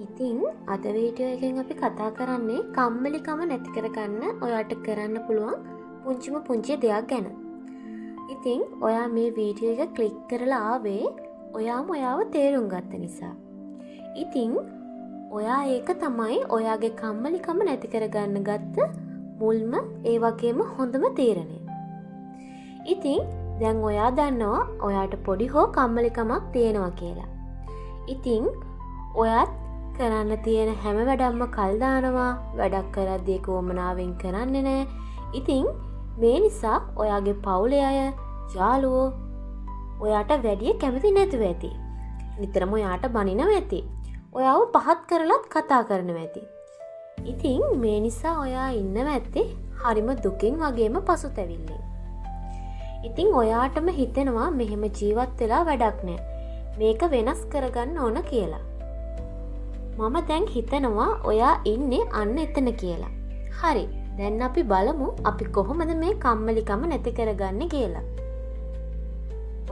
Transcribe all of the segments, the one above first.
ඉතින් අද වීඩියෝ එකෙන් අපි කතා කරන්නේ කම්මැලිකම නැති කරගන්න ඔයාට කරන්න පුළුවන් පුංචිම පුංචි දෙයක් ගැන. ඉතින් ඔයා මේ වීඩියෝ එක ක්ලික් කරලා ආවේ ඔයාම ඔයාව තේරුම් ගත්ත නිසා. ඉතින් ඔයා ඒක තමයි ඔයාගේ කම්මැලිකම නැති කරගන්න ගත්ත මුල්ම ඒ වගේම හොඳම තීරණය. ඉතින් දැන් ඔයා දන්නවා ඔයාට පොඩි හෝ කම්මැලිකමක් තියෙනවා කියලා. ඉතින් ඔයත් කරන්න තියෙන හැම වැඩක්ම කල් දානවා, වැඩක් කරද්දී ඒක උවමනාවෙන් කරන්නේ නෑ. ඉතින් මේ නිසා ඔයාගේ පවුලේ අය, යාළුවෝ ඔයාට වැඩිය කැමති නැතුව ඇති. නිතරම ඔයාට බනිනවා ඇති. ඔයාව පහත් කරලත් කතා කරනවා ඇති. ඉතින් මේ නිසා ඔයා ඉන්නව ඇත්තේ හරිම දුකින් වගේම පසුතැවිල්ලෙන්. ඉතින් ඔයාටම හිතෙනවා මෙහෙම ජීවත් වෙලා වැඩක් නෑ, මේක වෙනස් කරගන්න ඕන කියලා. මම දැන් හිතනවා ඔයා ඉන්නේ අන්න එතන කියලා. හරි, දැන් අපි බලමු අපි කොහොමද මේ කම්මැලිකම නැති කරගන්නේ කියලා.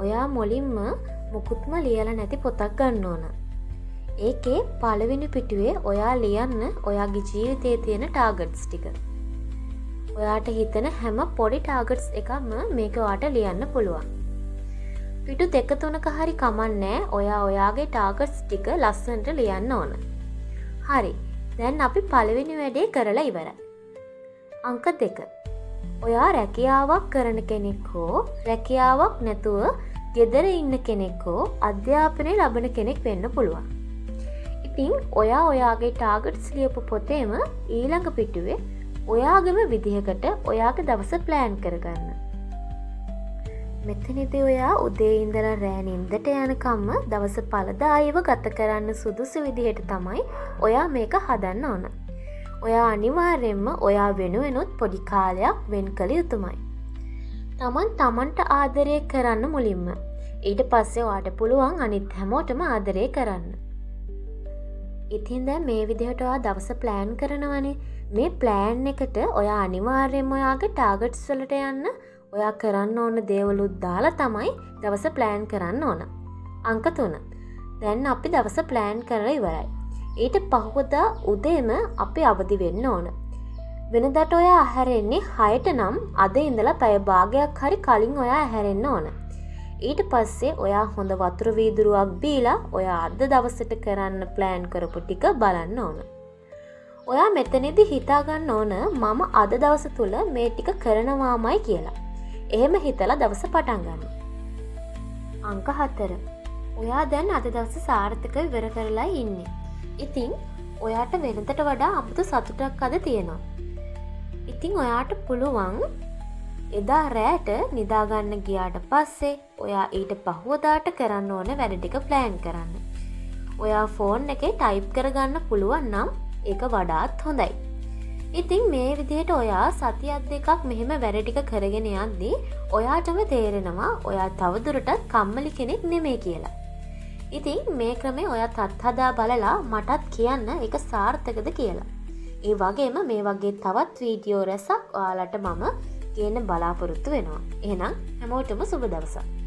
ඔයා මුලින්ම මුකුත්ම ලියලා නැති පොතක් ගන්න ඕන. ඒකේ පළවෙනි පිටුවේ ඔයා ලියන්න ඔයාගේ ජීවිතයේ තියෙන ටාගට්ස් ටික. ඔයාට හිතෙන හැම පොඩි ටාගට්ස් එකක්ම මේක ඔයාට ලියන්න පුළුවන්. පිටු දෙක තුනක හරි කමන්නෑ, ඔයා ඔයාගේ ටාගට්ස් ටික ලස්සනට ලියන්න ඕන. හරි, දැන් අපි පළවෙනි වැඩේ කරලා ඉවරයි. අංක 2. ඔයා රැකියාවක් කරන කෙනෙක් හෝ රැකියාවක් නැතුව ගෙදර ඉන්න කෙනෙක් හෝ අධ්‍යාපනය ලබන කෙනෙක් වෙන්න පුළුවන්. ඉතින් ඔයා ඔයාගේ ටාගට්ස් ලියපු පොතේම ඊළඟ පිටුවේ ඔයාගේම විදිහකට ඔයාගේ දවස ප්ලෑන් කරගන්න. මෙතනදී ඔයා උදේ ඉඳලා රෑ නින්දට යනකම්ම දවස ඵලදායීව ගත කරන්න සුදුසු විදිහට තමයි ඔයා මේක හදන්න ඕන. ඔයා අනිවාර්යයෙන්ම ඔයා වෙනුවෙනුත් පොඩි කාලයක් වෙන් කළ යුතුමයි. තමන් තමන්ට ආදරය කරන්න මුලින්ම. ඊට පස්සේ ඔයාට පුළුවන් අනිත් හැමෝටම ආදරය කරන්න. ඉතින් දැන් මේ විදිහට ඔයා දවස ප්ලෑන් කරනවනේ. මේ ප්ලෑන් එකට ඔයා අනිවාර්යයෙන්ම ඔයාගේ ටාගට්ස් වලට යන්න ඔයා කරන්න ඕන දේවලුත් දාලා තමයි දවස ප්ලෑන් කරන්න ඕන. අංක 3. දැන් අපි දවස ප්ලෑන් කරලා ඉවරයි. ඊට පහුවදා උදේම අපි අවදි වෙන්න ඕන. වෙනදට ඔයා ඇහැරෙන්නේ 6ට නම් අද ඉඳලා පැය භාගයක් හරි කලින් ඔයා ඇහැරෙන්න ඕන. ඊට පස්සේ ඔයා හොඳ වතුර වීදුරුවක් බීලා ඔයා අද දවසට කරන්න ප්ලෑන් කරපු ටික බලන්න ඕන. ඔයා මෙතනදී හිතා ගන්න ඕන මම අද දවස තුල මේ ටික කරනවාමයි කියලා. එහෙම හිතලා දවස පටන් ගන්න. අංක 4. ඔයා දැන් අද දවස සාර්ථකව ඉවර කරලා ඉන්නේ. ඉතින් ඔයාට වෙනදට වඩා අමුතු සතුටක් අද තියෙනවා. ඉතින් ඔයාට පුළුවන් එදා රෑට නිදාගන්න ගියාට පස්සේ ඔයා ඊට පහුවදාට කරන්න ඕන වැඩ ටික ප්ලෑන් කරන්න. ඔයා ෆෝන් එකේ ටයිප් කරගන්න පුළුවන් නම් ඒක වඩාත් හොඳයි. ඉතින් මේ විදිහට ඔයා සතියක් දෙකක් මෙහෙම වැඩ ටික කරගෙන යද්දී ඔයාටම තේරෙනවා ඔයා තවදුරටත් කම්මැලි කෙනෙක් නෙමෙයි කියලා. ඉතින් මේ ක්‍රමේ ඔයා අත්හදා බලලා මටත් කියන්න ඒක සාර්ථකද කියලා. ඒ වගේම මේ වගේ තවත් වීඩියෝ රැසක් ඔයාලට මම ගේන්න බලාපොරොත්තු වෙනවා. එහෙනම් හැමෝටම සුබ දවසක්.